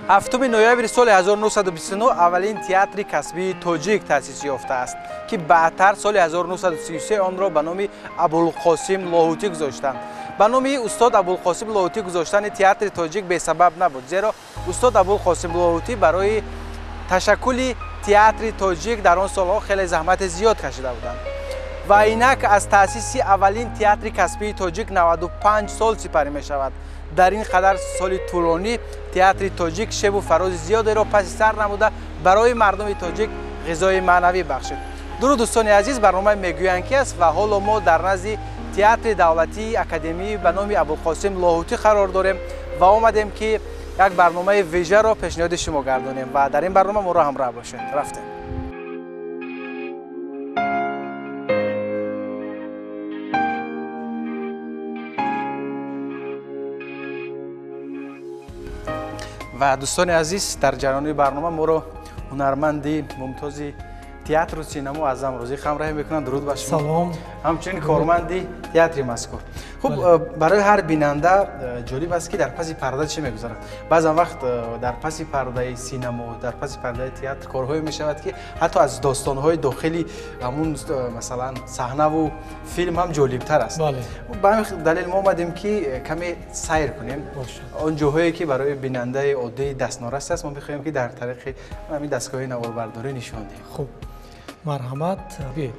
7 ноябри соли 1929 аввалин театри касбии тоҷик таъсис ёфтааст, ки баъдтар соли 1933 онро ба номи Абулқосим Лоҳутӣ гузоштанд. Ба номи устод Абулқосим Лоҳутӣ гузоштани театри тоҷик бесабаб набуд, зеро устод Абулқосим Лоҳутӣ барои ташаккули театри тоҷик дар он солҳо хеле заҳмати зиёд кашида буданд. Ва инак аз таъсиси аввалин театри касбии тоҷик 95 сол сипарӣ мешавад. Дар ин қадар соли тӯлонӣ театри тоҷик шебу фарози зиёдеро паси сар намуда барои мардуми тоҷик ғизои маънавӣ бахшид. Дуруд, дӯстони азиз, барномаи «Мегӯянд ки» аст ва ҳоло мо дар назди театри давлатии академӣ ба номи Абулқосим Лоҳутӣ қарор дорем ва омадем, ки як барномаи вижаро пешниҳоди шумо гардонем ва дар ин барнома моро ҳамроҳ бошед. Рафтем. Ва дӯстони азиз, дар ҷараёни барнома моро ҳунарманди мумтози театру синамо Аъзам Розиқ ҳамроҳӣ мекунанд. Дуруд ба шумо. Салом. Ҳамчунин корманди театри мазкур. Хуб, барои ҳар бинанда ҷолиб аст, ки дар паси парда чӣ мегузарад. Баъзан вақт дар паси пардаи синамо, дар паси пардаи театр корҳое мешавад, ки ҳатто аз достонҳои дохили ҳамун, масалан, саҳнаву филм ҳам ҷолибтар аст. Ба ҳамин далел мо омадем, ки каме сайр кунем. Он ҷоҳое, ки барои бинандаи оддӣ дастнорас аст, мо мехоҳем, ки дар тариқи ҳамин дастгоҳи наворбардорӣ нишон диҳем. Хуб, марҳамат, биёед.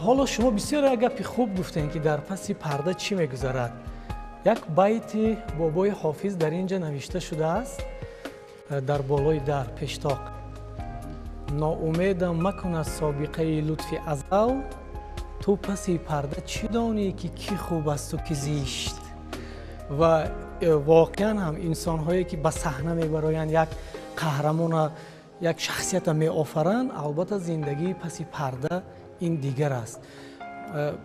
Ҳоло шумо бисёр як гапи хуб гуфтем, ки дар паси парда чӣ мегузарад. Як байти бобои Ҳофиз дар ин ҷа навишта шудааст, дар болои дар пештоқ: «Ноумедам макун аз собиқаи лутфи азал, ту паси парда чӣ донӣ, ки кӣ хуб асту кӣ зишт?» Ва воқеан ҳам инсонҳое, ки ба саҳна мебароянд, як қаҳрамона, як шахсията меофаранд, албатта зиндагии паси парда ин дигар аст.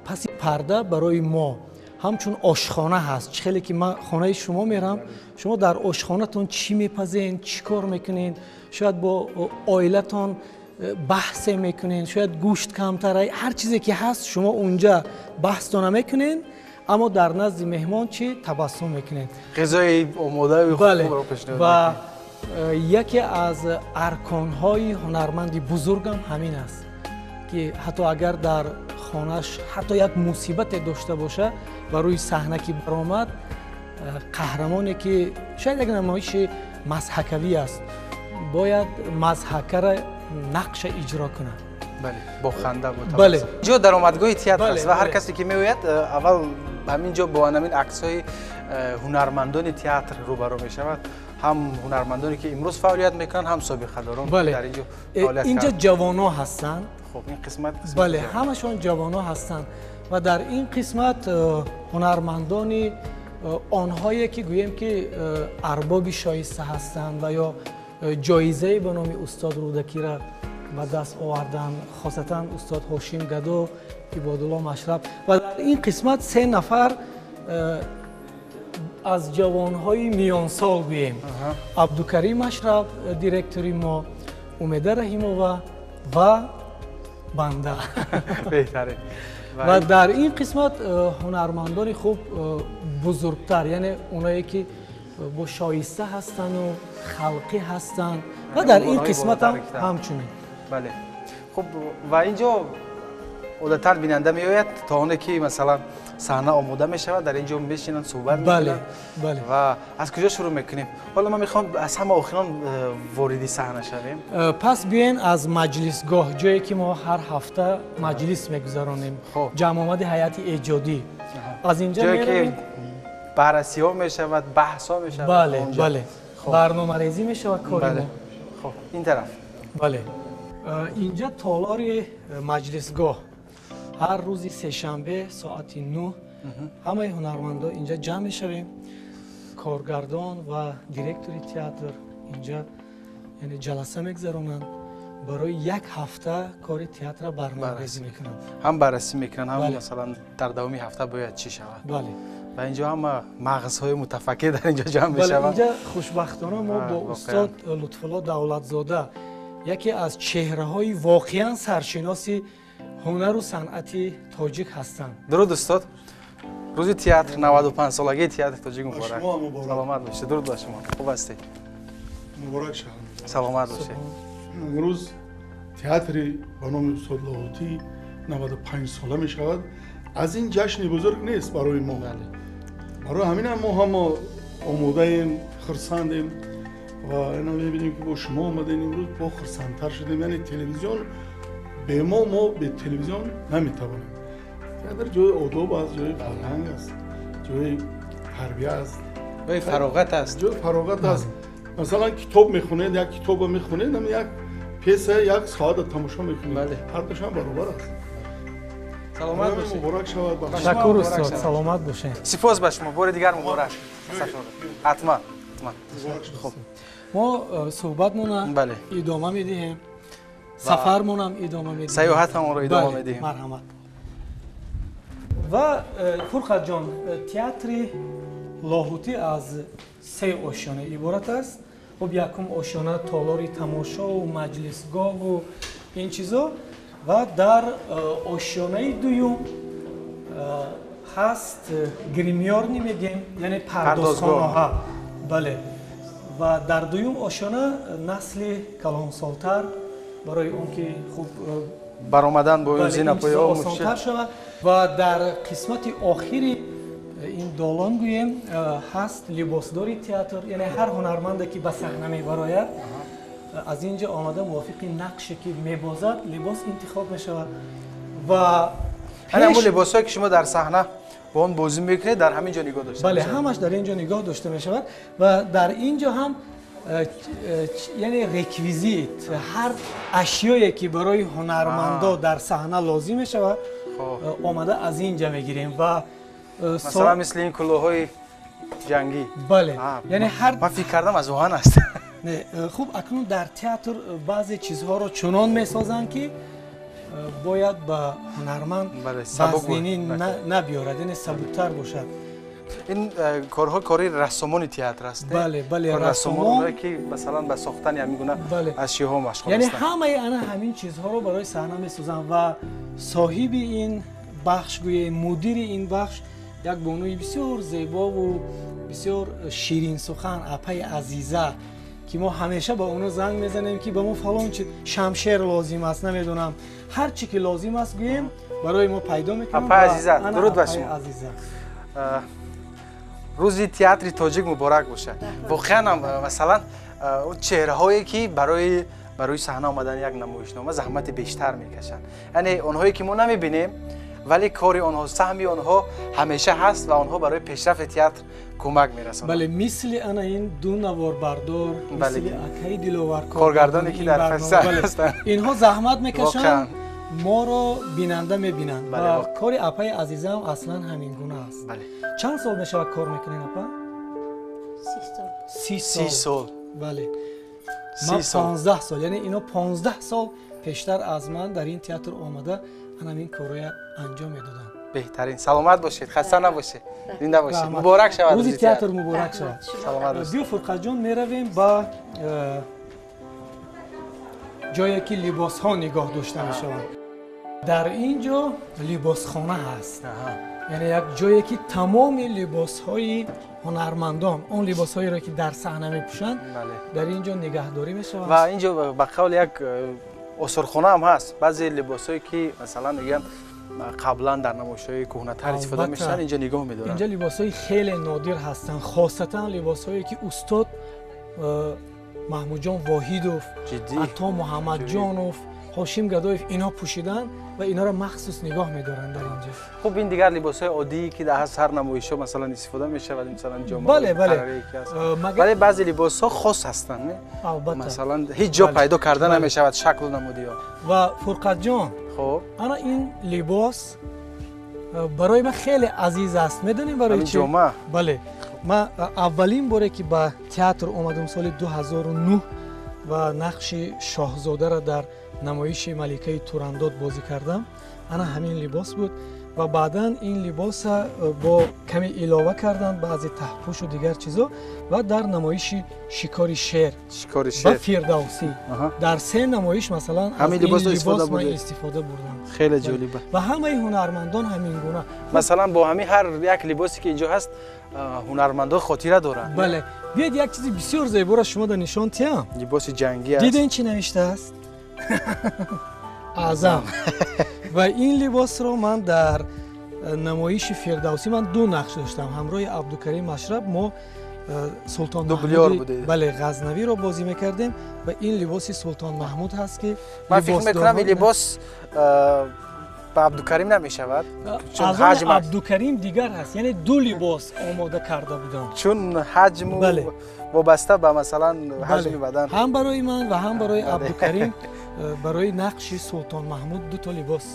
Паси парда барои мо ҳамчун ошхона ҳаст. Чӣ хеле ки ман хонаи шумо мерам, шумо дар ошхонатон чӣ мепазен, чӣ кор мекунед, шояд бо оилатон баҳсе мекунед, шояд гӯшт камтар, ҳар чизе ки ҳаст, шумо унҷа баҳстона мекунед, аммо дар назди меҳмон чӣ табассум мекунед, ғизои омодаи хубро пешниҳод. Ва яке аз арконҳои ҳунарманди бузургам ҳамин аст, ки ҳатто агар дар хонаш ҳатто як мусибате дошта боша, ба рӯи саҳна ки баромад, қаҳрамоне, ки шояд як намоиши мазҳакавӣ аст, бояд мазҳакара нақша иҷро кунад. Бале, бо ханда, бо табассум. Ҷо даромадгоҳи театр аст ва ҳар касе ки меояд, аввал ҳамин ҷо бо ҳамин аксҳои ҳунармандони театр рӯбарӯ мешавад, ҳам ҳунармандоне, ки имрӯз фаъолият мекунанд, ҳам собиқадорон дар инҷо фаъолият. Инҷа ҷавонҳо ҳастанд. Хуб, ин қисмат. Бале, ҳамашон ҷавонҳо ҳастанд ва дар ин қисмат ҳунармандони онҳое, ки гӯем, ки арбоби шоиста ҳастанд ва ё ҷоизае ба номи устод Рӯдакира ба даст оварданд, хосатан устод Ҳошим Гадо, Ибодулло Машраб. Ва дар ин қисмат се нафар аз ҷавонҳои миёнсол гӯем: Абдукарим Машраб, директори мо, Умеда Раҳимова ва банда. Беҳтарин. Ва дар ин қисмат ҳунармандони хуб бузургтар, яъне оное, ки бо шоиста ҳастанду халқӣ ҳастанд, ва дар ин қисматам ҳамчунин. Бале, хуб, ва ин ҷо одатан бинанда меояд, то оне ки, масалан, саҳна омода мешавад, дар ин ҷо мешинанд, суҳбат мекунанд. Ва аз куҷо шурӯъ мекунем? Ҳоло ман мехоҳам аз ҳама охирон вориди саҳна шавем. Пас биёен аз маҷлисгоҳ, ҷое ки мо ҳар ҳафта маҷлис мегузаронем, ҷамъомади ҳайати эҷодӣ. Аз инҷа ҷое ки баррасиҳо мешавад, баҳсҳо мешавад. Бале, бале, барномарезӣ мешавад кори мо. Хуб, ин тараф. Бале, инҷа толори маҷлисгоҳ. Ҳар рӯзи сешанбе соати 9 ҳамаи ҳунармандо инҷа ҷамъ мешавем. Коргардон ва директори театр инҷа, яъне, ҷаласа мегузаронанд, барои як ҳафта кори театра барномарезӣ мекунанд. Ҳам баррасӣ мекунанд, ҳам, масалан, дар давоми ҳафта бояд чӣ шавад. Бале. Ва инҷо ҳама мағзҳои мутафаккир дар инҷо ҷамъ мешаванд. Инҷа хушбахтона мо бо устод Лутфулло Давлатзода, яке аз чеҳраҳои воқеан саршиноси ҳунару санъати тоҷик ҳастанд. Дуруд, устод. Рӯзи театр, 95 солагии театри тоҷик муборак. Саломат бошед, дуруд ба шумо. Хуб ҳастед? Муборак шавад. Саломат бошед. Имрӯз театри ба номи устод Лоҳутӣ 95 сола мешавад. Аз ин ҷашни бузург нест барои мо. Барои ҳамин ҳам мо ҳама омодаем, хурсандем ва ина мебинем, ки бо шумо омадем имрӯз, бо хурсандтар шудем. Яъне телевизион бе мо, мо бе телевизион наметавонем. Театр ҷои одоб аст, ҷои фарҳанг аст, ҷои тарбия аст, ҷои фароғат аст. Ҷои фароғат аст. Масалан, китоб мехонед, як китобро мехонед, як пьеса як соата тамошо мекунед, ҳар душам баробар аст. Саломат бошед. Муборак шавад. Ташаккур, устод, саломат бошед. Сипос ба шумо, бори дигар муборак. Ҳатман, ҳатман. Хуб, мо суҳбатмонро идома медиҳем, сафармонам идома медиҳем, сайёҳатамонро идома медиҳем. Марҳамат. Ва Фурқатҷон, театри Лоҳутӣ аз се ошёна иборат аст. Хуб, якум ошёна толори тамошову маҷлисгоҳу ин чизо, ва дар ошёнаи дуюм ҳаст гримёрни мегем, яъне пардозхонаҳа. Бале, ва дар дуюм ошёна насли калонсолтар барои он ки хуб баромадан бо зинапоя осонтар шавад. Ва дар қисмати охири ин долон гӯем ҳаст либосдори театр, яъне ҳар ҳунарманде ки ба саҳна мебарояд, аз ин ҷо омада мувофиқи нақше ки мебозад либос интихоб мешавад. Ва ҳамон либосҳое ки шумо дар саҳна бо он бозӣ мекунед, дар ҳамин ҷо нигоҳ дошта мешавад. Бале, ҳамаш дар ин ҷо нигоҳ дошта мешавад. Ва дар ин ҷо ҳам яъне реквизит, ҳар ашёе ки барои ҳунармандо дар саҳна лозим мешавад, омада аз ин ҷо мегирем. Ва масалан мисли ин кулоҳҳои ҷангӣ. Бале, яъне ҳар ман фикр кардам аз оҳан аст. Хуб, акнун дар театр баъзе чизҳоро чунон месозанд, ки бояд ба ҳунарманд вазнинӣ набиёрад, яъне сабуктар бошад. Ин корҳо кори рассомони театр аст. Бале, бале, рассомоне ки масалан ба сохтани ҳамин гуна ашёҳо машғул ҳастанд. Яъне ҳамаи ана ҳамин чизҳоро барои саҳна месозанд. Ва соҳиби ин бахш, гӯем мудири ин бахш, як бонуи бисёр зебову бисёр ширинсухан, апаи Азиза, ки мо ҳамеша ба оно занг мезанем, ки ба мо фалон чи шамшер лозим аст, намедонам, ҳар чи ки лозим аст гӯем, барои мо пайдо мекунам. Апаи Азиза, дуруд ба шумо. Рӯзи театри тоҷик муборак бошад. Воқеан ҳам масалан чеҳраҳое ки барои саҳна омадани як намоишнома заҳмати бештар мекашанд, яъне онҳое ки мо намебинем, вале кори онҳо, саҳми онҳо ҳамеша ҳаст ва онҳо барои пешрафти театр кӯмак мерасонанд. Бале, мисли ана ин ду наворбардор, мисли акаи Диловар, коргардоне ки дар фасл ҳастанд, инҳо заҳмат мекашанд, моро бинанда мебинанд. Ва кори апаи Азизаам аслан ҳамин гуна аст. Чанд сол мешавад кор мекунед, апа? 30 сол. 30 сол. Бале, ман 15 сол, яъне ино 15 сол пештар аз ман дар ин театр омада ҳамин корҳоя анҷом медоданд. Беҳтарин, саломат бошед, хаста набошед, зинда бошед. Муборак шавад. Рӯзи театр муборак шавад. Саломат бошед. Биё, Фурқатҷон, меравем ба ҷое ки либосҳо нигоҳ дошта мешаванд. Дар ин ҷо либосхона ҳаст, яъне як ҷое ки тамоми либосҳои ҳунармандон, он либосҳоеро ки дар саҳна мепӯшанд, дар ин ҷо нигаҳдорӣ мешавад. Ва ин ҷо ба қавли як осорхона ҳам ҳаст. Баъзе либосҳое ки масалан мегӯянд қаблан дар намоишҳои кӯҳнатар истифода мешуданд, инҷо нигоҳ медоранд. Инҷо либосҳои хеле нодир ҳастанд, хосатан либосҳое ки устод Маҳмудҷон Воҳидов, Ато Муҳаммадҷонов, Ҳошим Гадоев ино пӯшиданд ва инҳоро махсус нигоҳ медоранд дар инҷо. Хуб, ин дигар либосҳои оддие ки дар ҳар намоишҳо масалан истифода мешавад, масалан ҷомаҳои Бале, бале. Вале баъзе либосҳо хос ҳастанд, не? Албатта. Масалан ҳеҷ ҷо пайдо карда намешавад шаклу намудиҳо. Ва Фурқатҷон, хуб, ана ин либос барои ман хеле азиз аст. Медонем барои чӣ? Ҷома? Бале, ман аввалин боре ки ба театр омадам соли 2009 ва нақши шоҳзодаро дар намоиши Маликаи Турандот бозӣ кардам, ана ҳамин либос буд. Ва баъдан ин либоса бо каме илова карданд баъзе таҳпӯшу дигар чизо ва дар намоиши шикори шер ва Фирдавсӣ дар се намоиш масалан аз ин либос ман истифода бурдам. Хеле ҷолиба. Ва ҳамаи ҳунармандон ҳамин гуна. Масалан бо ҳамин ҳар як либосе ки инҷо ҳаст ҳунармандон хотира доранд. Бале. Биёед як чизи бисёр зеборо шумо да нишон диҳам. Либоси ҷангӣ аст. Дидем чӣ навиштааст? Аъзам. Ва ин либосро ман дар намоиши Фирдавсӣ ман ду нақш доштам. Ҳамроҳи Абдукарим Машраб мо Султон Маҳмуди бале Ғазнавиро бозӣ мекардем ва ин либоси Султон Маҳмуд ҳаст ки ман фикр мекунам ин либос ба Абдукарим намешавад, чун ҳаҷм Абдукарим дигар ҳаст, яъне ду либос омода карда будам, чун ҳаҷму вобаста ба масалан ҳаҷми бадан ҳам барои ман ва ҳам барои Абдукарим барои нақши Султон Маҳмуд ду то либос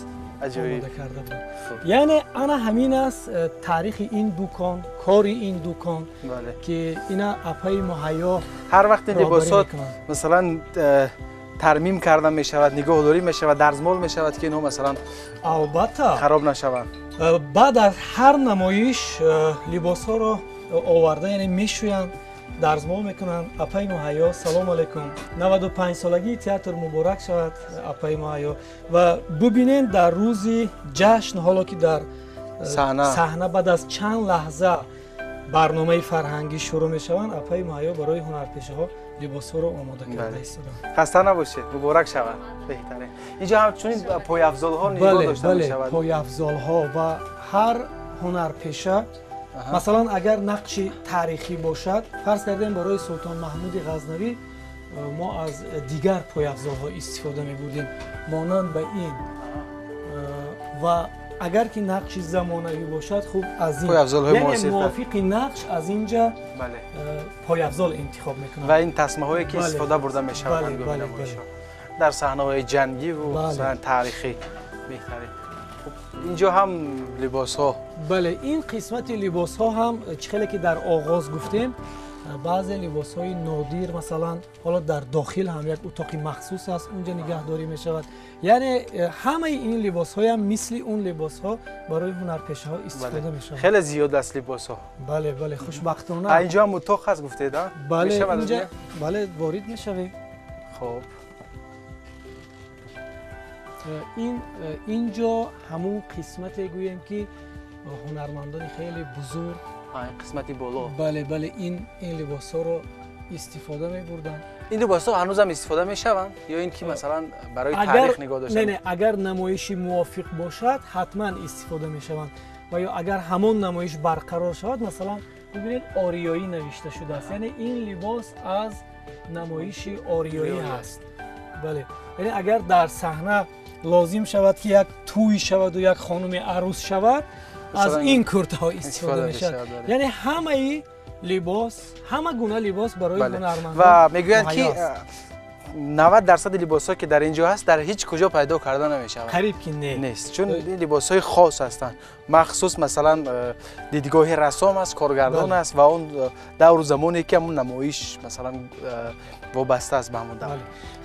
омода карда будам. Яъне ана ҳамин аст таърихи ин дукон, кори ин дукон ки ина апаи Муҳайё ҳар вақт ин либосот масалан тармим карда мешавад, нигоҳдорӣ мешавад, дарзмол мешавад ки инҳо масалан албатта хароб нашаванд. Баъд аз ҳар намоиш либосҳоро оварда, яъне мешӯянд, дарзмол мекунанд. Апаи Муҳайё, салом алайкум. 95 солагии театр муборак шавад, апаи Муҳайё. Ва бубинед дар рӯзи ҷашн, ҳоло ки дар саҳна баъд аз чанд лаҳза барномаи фарҳангӣ шурӯъ мешаванд, апаи Муҳайё барои ҳунарпешаҳо либосҳоро омода карда истоданд. Хаста набошед, муборак шавад. Беҳтарин. Инҷо ҳамчунин пойафзолҳо нигоҳ дошта мешавад. Пойафзолҳо ва ҳар ҳунарпеша, масалан агар нақши таърихӣ бошад, фарз кардем барои Султон Маҳмуди Ғазнавӣ мо аз дигар пойафзолҳо истифода мебурдем, монанд ба ин. Ва агар ки нақши замонавӣ бошад, хуб аз ин яъне мувофиқи нақш аз инҷа пойафзол интихоб мекунанд. Ва ин тасмаҳое ки истифода бурда мешаванд ҳангоми намоишҳо дар саҳнаҳои ҷангӣ ва таърихӣ. Беҳтарин. Инҷо ҳам либосҳо. Бале, ин қисмати либосҳо ҳам чӣ хеле ки дар оғоз гуфтем, баъзе либосҳои нодир, масалан ҳоло дар дохил ҳам як утоқи махсус аст, унҷа нигаҳдорӣ мешавад. Яъне ҳамаи ин либосҳоям мисли он либосҳо барои ҳунарпешаҳо истифода мешавад. Хеле зиёд аст либосҳо. Бале, бале, хушбахтона. Инҷо ҳам утоқ ҳаст гуфтед, а? Бале, инҷа бале, ворид мешавем. Хуб. Инҷо ҳамун қисмате гӯем ки ҳунармандони хеле бузург қисмати боло. Бале, бале, ин либосҳоро истифода мебурданд. Ин либосҳо ҳанӯзам истифода мешаванд ё ин ки масалан барои таърих нигоҳ дошта? Не, не, агар намоиши мувофиқ бошад ҳатман истифода мешаванд ва ё агар ҳамон намоиш барқарор шавад, масалан бибинед ориёӣ навишта шудааст, яъне ин либос аз намоиши ориёӣ ҳаст. Бале, яъне агар дар саҳна лозим шавад ки як тӯй шаваду як хонуми арӯс шавад, аз ин куртаҳо истифода мешавад. Яъне ҳамаи либос, ҳама гуна либос барои ҳунармандон ва мегӯянд ки 90% либосҳо ки дар инҷо ҳаст дар ҳеҷ куҷо пайдо карда намешавад. Қариб ки не. Нест, чун ин либосҳои хос ҳастанд. Махсус масалан дидгоҳи рассом аст, коргардон аст ва он давру замоне ки ҳамон намоиш масалан вобаста аст ба ҳамон давр.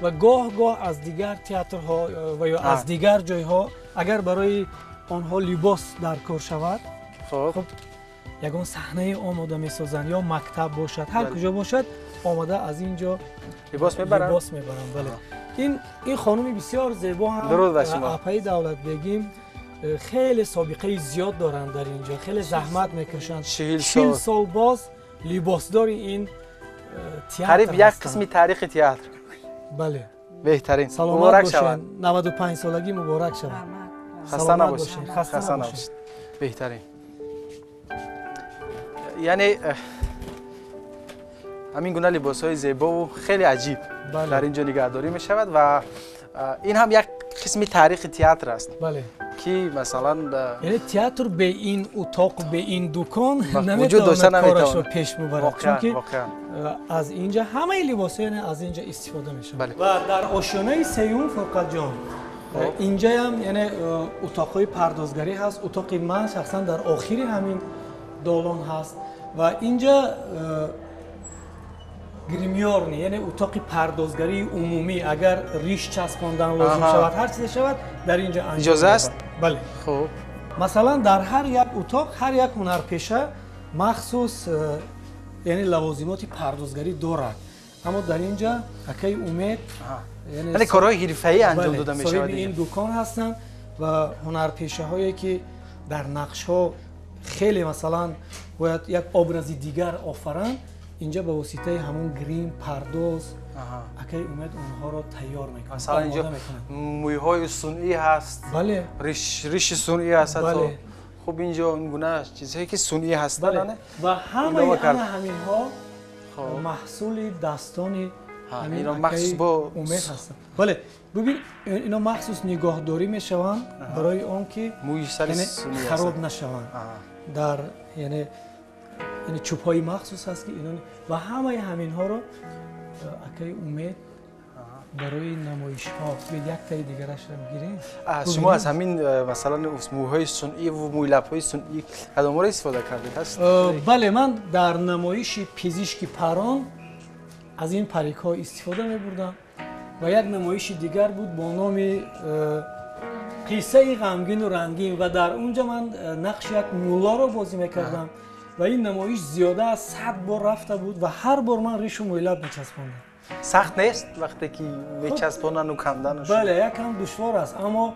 Ва гоҳ-гоҳ аз дигар театрҳо ва ё аз дигар ҷойҳо агар барои онҳо либос дар кор шавад, хуб ягон саҳнае омода месозанд ё мактаб бошад, ҳар куҷо бошад, омада аз ин ҷо либос мебаранд. Либос мебаранд, бале. Ин хонуми бисёр зебо ҳам, апаи Давлатбегим, хеле собиқаи зиёд доранд дар ин ҷо, хеле заҳмат мекашанд. 40 сол боз либосдори ин театр. Қариб як қисми таърихи театр. Бале. Беҳтарин. Саломат бошед. 95 солагӣ муборак шавад. Хаста набошед. Хаста набошед. Беҳтарин. Яъне ҳамин гуна либосҳои зебову хеле аҷиб дар ин ҷо нигаҳдорӣ мешавад ва ин ҳам як қисми таърихи театр аст ки масалан яъне театр бе ин утоқ, бе ин дукон наметавонад корашро пеш бубарад, чунки аз инҷа ҳамаи либосҳо яъне аз инҷа истифода мешавад. Ва дар ошёнаи сеюм, Фурқатҷон, инҷаям яъне утоқҳои пардозгарӣ ҳаст. Утоқи ман шахсан дар охири ҳамин долон ҳаст ва инҷа гримёрни, яъне утоқи пардозгарии умумӣ, агар риш часпондан лозим шавад, ҳар чизе шавад, дар инҷа анҷом иҷоза аст? Бале. Хуб. Масалан, дар ҳар як утоқ ҳар як ҳунарпеша махсус яъне лавозимоти пардозгарӣ дорад. Аммо дар инҷа акаи Умед яъне корҳои ҳирфаӣ анҷом дода мешавад. Соҳиби ин дукон ҳастанд ва ҳунарпешаҳое ки дар нақшҳо хеле масалан бояд як образи дигар офаранд, инҷа ба воситаи ҳамон грим пардоз акаи Умед онҳоро тайёр мекунад. Масалан, инҷо мӯйҳои сунъӣ ҳаст, риши сунъӣ ҳаст. Хуб, инҷо ин гуна чизҳое ки сунъӣ ҳастанд ва ҳамаи ана ҳаминҳо маҳсули дастони Умед ҳастанд. Бале, бибин, ино махсус нигоҳдорӣ мешаванд барои он ки хароб нашаванд. Дар яъне чӯбҳои махсус ҳаст ки ино ва ҳамаи ҳаминҳоро акаи Умед барои намоишҳо яктаи дигарашро гирем. Шумо аз ҳамин масалан мӯйҳои сунъӣ ва мӯйлабҳои сунъӣ кадомҳоро истифода кардед? Бале, ман дар намоиши пизишки парон аз ин парикҳо истифода мебурдам ва як намоиши дигар буд бо номи қиссаи ғамгину рангин ва дар унҷа ман нақши як муллоро бозӣ мекардам ва ин намоиш зиёда аз 100 бор рафта буд ва ҳар бор ман ришу мӯйлаб мечаспондам. Сахт нест вақте ки мечаспонану кандану? Бале, якам душвор аст, аммо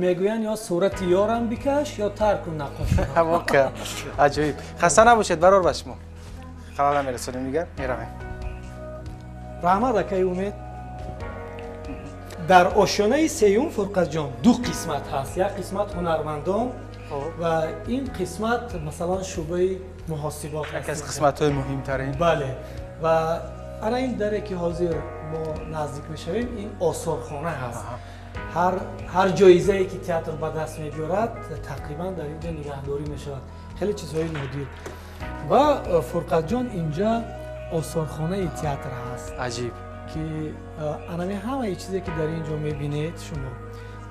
мегӯянд ё сурати ёрам бикаш, ё тар кун наққоширо. Воқеан аҷоиб. Хаста набошед, барор ба шумо. Халал намерасонем, дигар меравем. Раҳмат, акаи Умед. Дар ошёнаи сеюм, Фурқатҷон, ду қисмат ҳаст. Як қисмат ҳунармандон ва ин қисмат масалан шӯъбаи муҳосибот ҳаст. Яке аз қисматҳои муҳимтарин. Бале, ва ана ин даре ки ҳозир мо наздик мешавем, ин осорхона ҳаст. Ҳар ҷоизае ки театр ба даст мебиёрад, тақрибан дар инҷа нигаҳдорӣ мешавад. Хеле чизҳои нодир. Ва Фурқатҷон, инҷа осорхонаи театр ҳаст. Аҷиб. Ки анами ҳамаи чизе ки дар ин ҷо мебинед шумо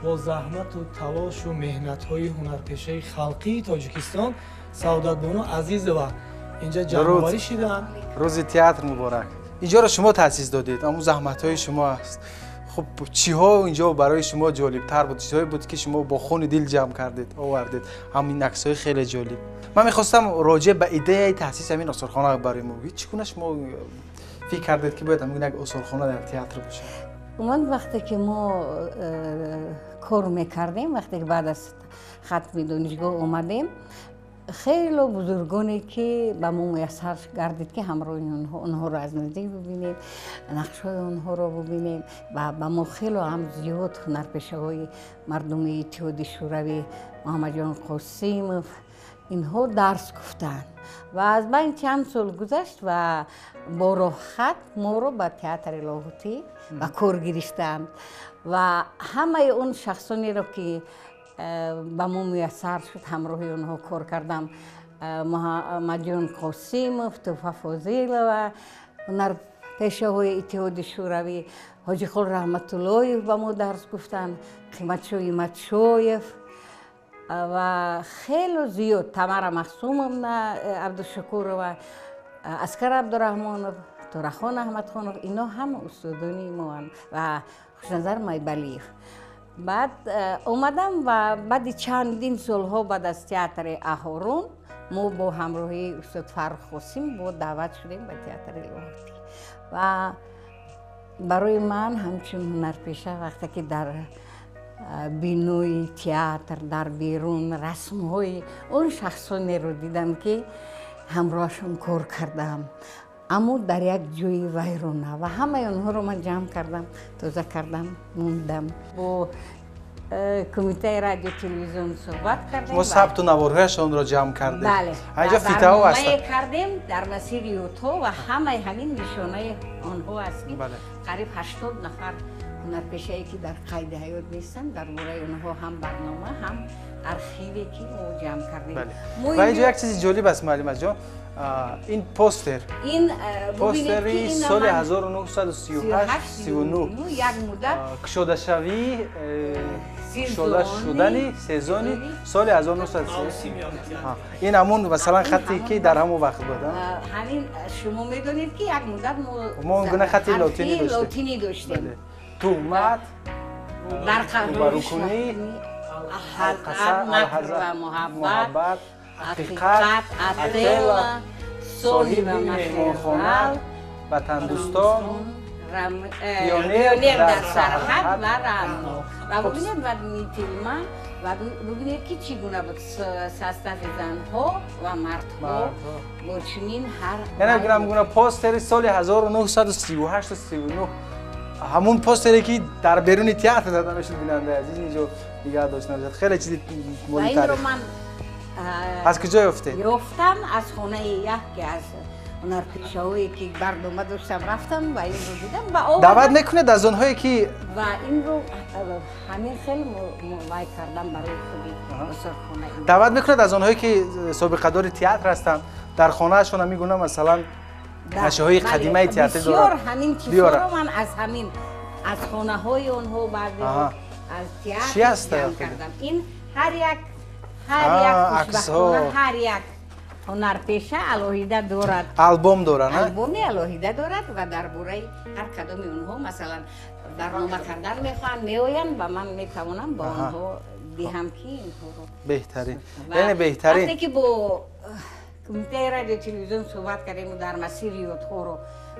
бо заҳмату талошу меҳнатҳои ҳунарпешаи халқии Тоҷикистон Саодатбону Азизова инҷа ҷамъоварӣ шиданд. Рӯзи театр муборак. Инҷоро шумо таъсис додед, аммо заҳматҳои шумо аст. Хуб, чиҳо инҷо барои шумо ҷолибтар буд? Чизҳое буд ки шумо бо хуни дил ҷамъ кардед, овардед? Ҳамин аксҳои хеле ҷолиб. Ман мехостам роҷеъ ба идеяи таъсиси ҳамин осорхона барои мо бигӯед. Чӣ гуна шумо фикр кардед ки бояд ҳамин як осорхона дар театр бошад? Умуман, вақте ки мо кор мекардем, вақте ки баъд аз хатми донишгоҳ омадем, хеле бузургоне ки ба мо муяссар гардид ки ҳамроҳи онҳоро аз наздик бибинем, нақшҳои онҳоро бибинем ва ба мо хеле ҳам зиёд ҳунарпешаҳои мардуми Иттиҳоди Шӯравӣ, Муҳаммадҷон Қосимов, инҳо дарс гуфтанд. Ва аз байн чанд сол гузашт ва бо роҳхат моро ба театри Лоҳутӣ ба кор гирифтанд ва ҳамаи он шахсонеро ки ба мо муяссар шуд ҳамроҳи онҳо кор кардам, Муҳаммадҷон Қосимов, Туфа Фозилова, ҳунарпешаҳои Иттиҳоди Шӯравӣ, Ҳоҷиқул Раҳматуллоев ба мо дарс гуфтанд, Қиматшоҳ Иматшоев ва хеле зиёд, Тамара Маҳсумовна Абдушукурова, Аскар Абдураҳмонов, Турахон Аҳмадхонов, ино ҳама устодони моанд ва Хушназар Майбалиев. Баъд омадам ва баъди чандин солҳо баъд аз театри Аҳорун мо бо ҳамроҳии устод Фаррух Қосим бо даъват шудем ба театри Лоҳутӣ. Ва барои ман ҳамчун ҳунарпеша вақте ки дар бинои театр дар берун расмҳои он шахсонеро дидам ки ҳамроҳашон кор кардам, аммо дар як ҷои вайрона ва ҳамаи онҳоро ман ҷамъ кардам, тоза кардам, мондам. Бо кумитаи радио телевизион суҳбат кардем. Мо сабту наворҳояшонро ҷамъ кардем. Бале, инҷо фитаҳо ҳастанд. Кардем дар масири ютҳо ва ҳамаи ҳамин нишонаи онҳо аст ки қариб 80 нафар ҳунарпешае ки дар қайди ҳаёт нестанд, дар бораи онҳо ҳам барнома, ҳам архиве ки мо ҷамъ кардем. Ва инҷо як чизи ҷолиб аст, муаллимаҷон. Ин постер. Ин постери соли 1938-39 як муддат кушодашавӣ, кушода шудани сезони соли 1930. Ин ҳамун масалан хатте ки дар ҳамон вақт буд. Ҳамин шумо медонед ки як муддат мо он гуна хати лотинӣ доштем. Туҳмат, дар рӯбарӯкунӣ, Алқаса, муҳаббат, ҳақиқат, Отелло, соҳиби меҳмонхона, ватандӯстон, пионер дар сарҳад ва Рамно. Ва бубинед филма ва бубинед ки чӣ гуна буд состави занҳо ва мардҳо бо чунин ҳар яъне гунагуна постери соли 1938 39, ҳамун постере ки дар беруни театр зада мешуд. Бинандаи азиз, инҷо нигоҳ дошта мешавад хеле чизи моли таърих. Аз куҷо ёфтед? Ёфтам аз хонаи яке аз ҳунарпешаҳое ки барнома доштам, рафтам ва инро дидам ва даъват мекунед аз онҳое ки ва инро ҳамин хел вай кардам барои худи осорхона. Даъват мекунед аз онҳое ки собиқадори театр ҳастанд, дар хонаашон ҳамин гуна масалан ашёҳои қадимаи театрӣ доранд? Бисёр ҳамин чизҳоро ман аз ҳамин аз хонаҳои онҳо баъзе аз театр ҷамъ кардам. Ин ҳар як хушбахтона ҳар як ҳунарпеша алоҳида дорад, албом дорад, албоми алоҳида дорад ва дар бораи ҳар кадоми онҳо масалан барнома кардан мехоҳанд, меоянд ва ман метавонам ба онҳо диҳам ки инҳоро беҳтарин, яъне беҳтарин. Вақте ки бо кумитаи радио телевизион суҳбат кардем ва дар масири ёдҳоро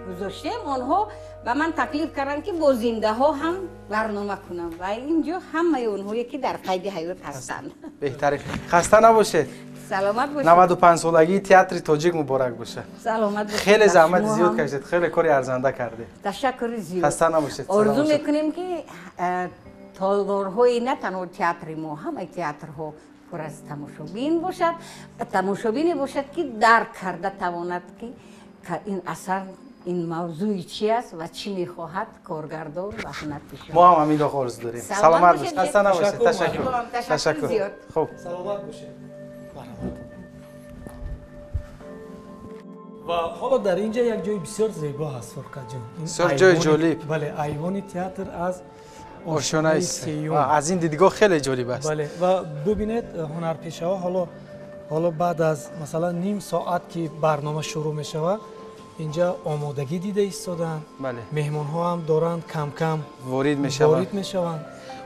гузоштем, онҳо ба ман таклиф карданд ки бо зиндаҳо ҳам барнома кунам ва инҷо ҳамаи онҳое ки дар қайди ҳаёт ҳастанд. Беҳтарин. Хаста набошед. Саломат бошед. 95 солагии театри тоҷик муборак бошад. Саломат бошед. Хеле заҳмати зиёд кашидед, хеле кори арзанда кардед. Ташаккури зиёд. Хаста набошед. Орзу мекунем ки толорҳои на танҳо театри мо, ҳамаи театрҳо пур аз тамошобин бошад ва тамошобине бошад ки дарк карда тавонад ки ин асар, ин мавзӯи чи аст ва чӣ мехоҳад коргардон ва ҳунарпеша. Мо ҳам ҳаминро орзу дорем. Саломат бошед. Хаста набошед. Ташаккур. Ташаккур. Хуб. Саломат бошед. Ва ҳоло дар инҷа як ҷои бисёр зебо ҳаст, Фурқатҷон. Бисёр ҷои ҷолиб. Бале, айвони театр аз ошёнаи сеюм. Аз ин дидгоҳ хеле ҷолиб аст. Бале, ва бубинед ҳунарпешаҳо ҳоло баъд аз масалан ним соат ки барнома шурӯъ мешавад, инҷа омодагӣ дида истоданд. Меҳмонҳо ҳам доранд кам-кам ворид мешаванд.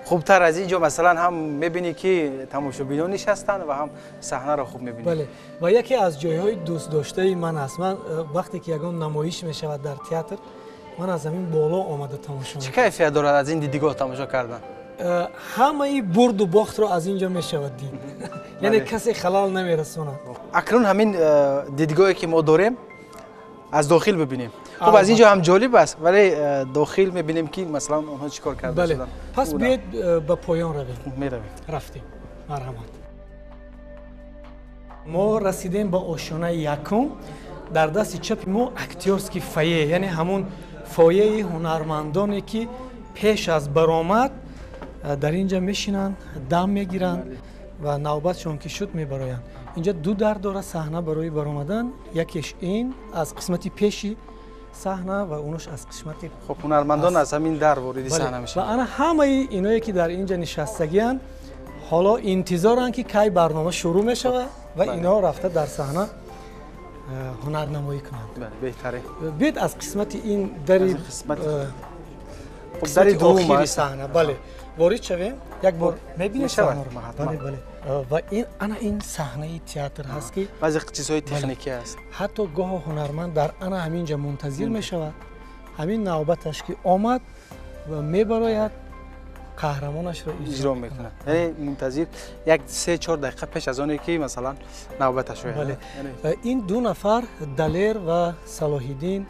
Хубтар аз инҷо масалан ҳам мебинӣ ки тамошобинон нишастанд ва ҳам саҳнаро хуб мебинӣ. Бале, ва яке аз ҷойҳои дӯстдоштаи ман аст. Ман вақте ки ягон намоиш мешавад дар театр, ман аз ҳамин боло омада тамошо мекунам. Чӣ кайфият дорад аз ин дидгоҳ тамошо кардан? Ҳамаи бурду бохтро аз инҷо мешавад дид. Яъне касе халал намерасонад. Акнун ҳамин дидгоҳе ки мо дорем аз дохил бибинем. Хуб, аз инҷо ҳам ҷолиб аст, вале дохил мебинем ки масалан онҳо чӣ кор карда шуданд. Пас биёед ба поён равем. Меравем. Рафтем. Марҳамат. Мо расидем ба ошёнаи якум. Дар дасти чапи мо актёрский фойе, яъне ҳамун фойеи ҳунармандоне ки пеш аз баромад дар инҷа мешинанд, дам мегиранд ва навбатшон ки шуд мебароянд. Инҷа ду дар дорад саҳна барои баромадан, якеш ин аз қисмати пеши саҳна ва онаш аз қисмати хуб ҳунармандон аз ҳамин дар вориди саҳна мешаванд. Ва ана ҳамаи иное ки дар инҷа нишастагианд ҳоло интизоранд ки кай барнома шурӯъ мешавад ва ино рафта дар саҳна ҳунарнамоӣ кунанд. Беҳтарин. Биёед аз қисмати ин дари дари охири саҳна, бале, ворид шавем. Як бор мебинем саҳнаро. Бале, бале. Ва ин ана ин саҳнаи театр ҳаст ки баъзе чизҳои техникӣ аст. Ҳатто гоҳо ҳунарманд дар ана ҳамин ҷа мунтазир мешавад, ҳамин навбаташ ки омад ва мебарояд, қаҳрамонашро иҷро мекунад. Яъне мунтазир як 3-4 дақиқа пеш аз оне ки масалан навбаташ ояд. Бале. Ин ду нафар, Далер ва Салоҳиддин,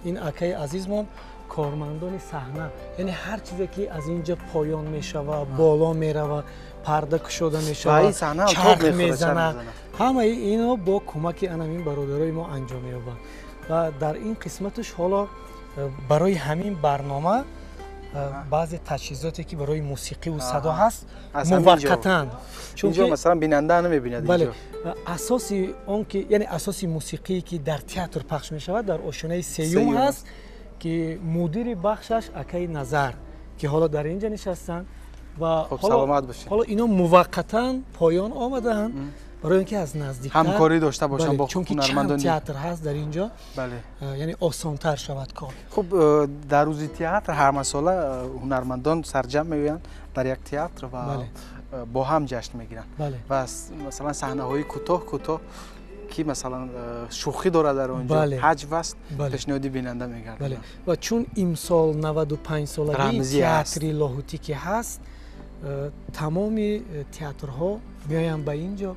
ин акаи азизмон, кормандони саҳна, яъне ҳар чизе ки аз инҷа поён мешавад, боло меравад, парда кушода мешавад, чарх мезанад, ҳамаи ино бо кӯмаки анамин бародарои мо анҷом меёбад. Ва дар ин қисматаш ҳоло барои ҳамин барнома баъзе таҷҳизоте ки барои мусиқиву садо ҳаст муваққатан, чунки масалан бинанда намебинад. Бале, асоси он ки яъне асоси мусиқие ки дар театр пахш мешавад дар ошёнаи сеюм ҳаст ки мудири бахшаш акаи Назар ки ҳоло дар инҷа нишастанд ва ҳоло ино муваққатан поён омадаанд барои он ки аз наздиктар ҳамкорӣ дошта бошанд бо чунки чанд театр ҳаст дар инҷо, яъне осонтар шавад кор. Хуб, дар рӯзи театр ҳар масола ҳунармандон сарҷамъ меоянд дар як театр ва бо ҳам ҷашн мегиранд ва масалан саҳнаҳои кӯтоҳ кӯтоҳ ки масалан шӯхӣ дорад дар он ҷо, ҳаҷв аст, пешниҳоди бинанда мегардад. Ва чун имсол 95 солагии театри Лоҳутӣ ки ҳаст, тамоми театрҳо меоянд ба ин ҷо,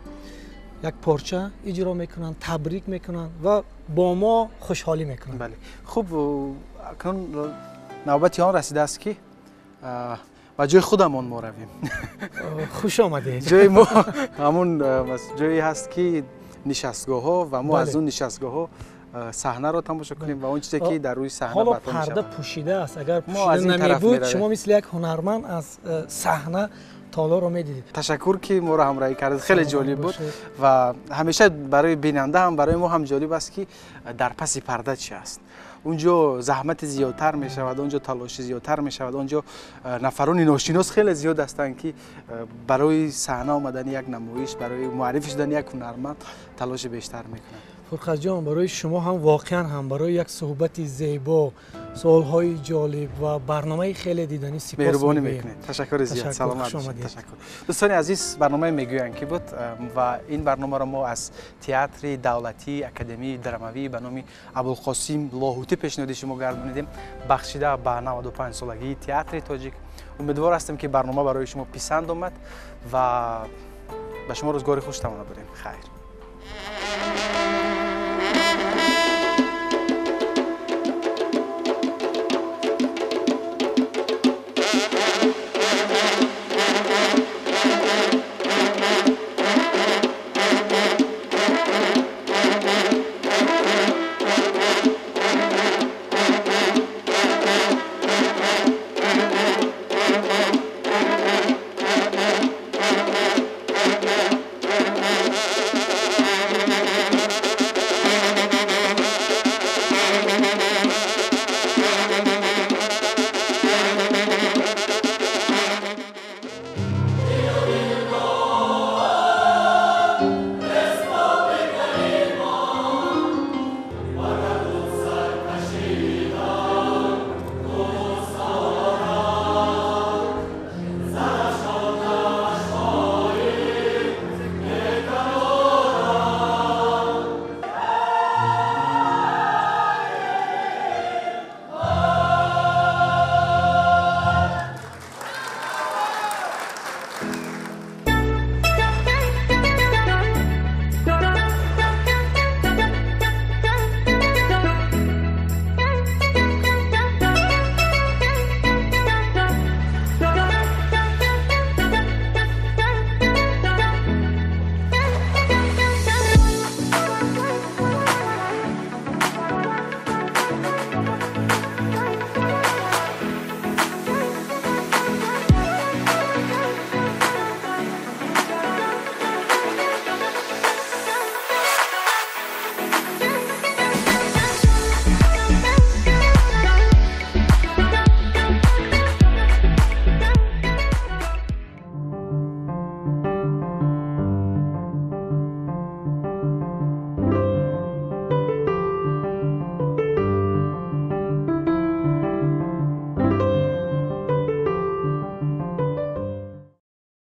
як порча иҷро мекунанд, табрик мекунанд ва бо мо хушҳолӣ мекунанд. Бале, хуб, акнун навбати он расидааст ки ба ҷои худамон мо равем. Хуш омадед. Ҷои мо ҳамун ҷое ҳаст ки нишастгоҳҳо ва мо аз он нишастгоҳҳо саҳнаро тамошо кунем ва он чизе ки дар рӯи саҳна ҳоло парда пӯшида аст. Агар пӯшида намебуд, шумо мисли як ҳунарманд аз саҳна толорро медидед. Ташаккур ки моро ҳамроҳӣ кардед, хеле ҷолиб буд ва ҳамеша барои бинанда ҳам барои мо ҳам ҷолиб аст ки дар паси парда чи аст. Унҷо заҳмати зиёдтар мешавад, онҷо талоши зиёдтар мешавад, онҷо нафарони ношинос хеле зиёд ҳастанд ки барои саҳна омадани як намоиш, барои муаррифӣ шудани як ҳунарманд талоши бештар мекунанд. Фурқатҷон, барои шумо ҳам воқеан ҳам барои як суҳбати зебо, суолҳои ҷолиб ва барномаи хеле диданӣ сипос меҳрубонӣ мекунед. Ташаккури зиёд, саломат бошед. Ташаккур. Дӯстони азиз, барномаи мегӯянд ки буд ва ин барномаро мо аз театри давлатии академияи драмавӣ ба номи Абулқосим Лоҳутӣ пешниҳоди шумо гардонидем, бахшида ба 95 солагии театри тоҷик. Умедвор ҳастем ки барнома барои шумо писанд омад ва ба шумо рӯзгори хуш таманно дорем. Хайр.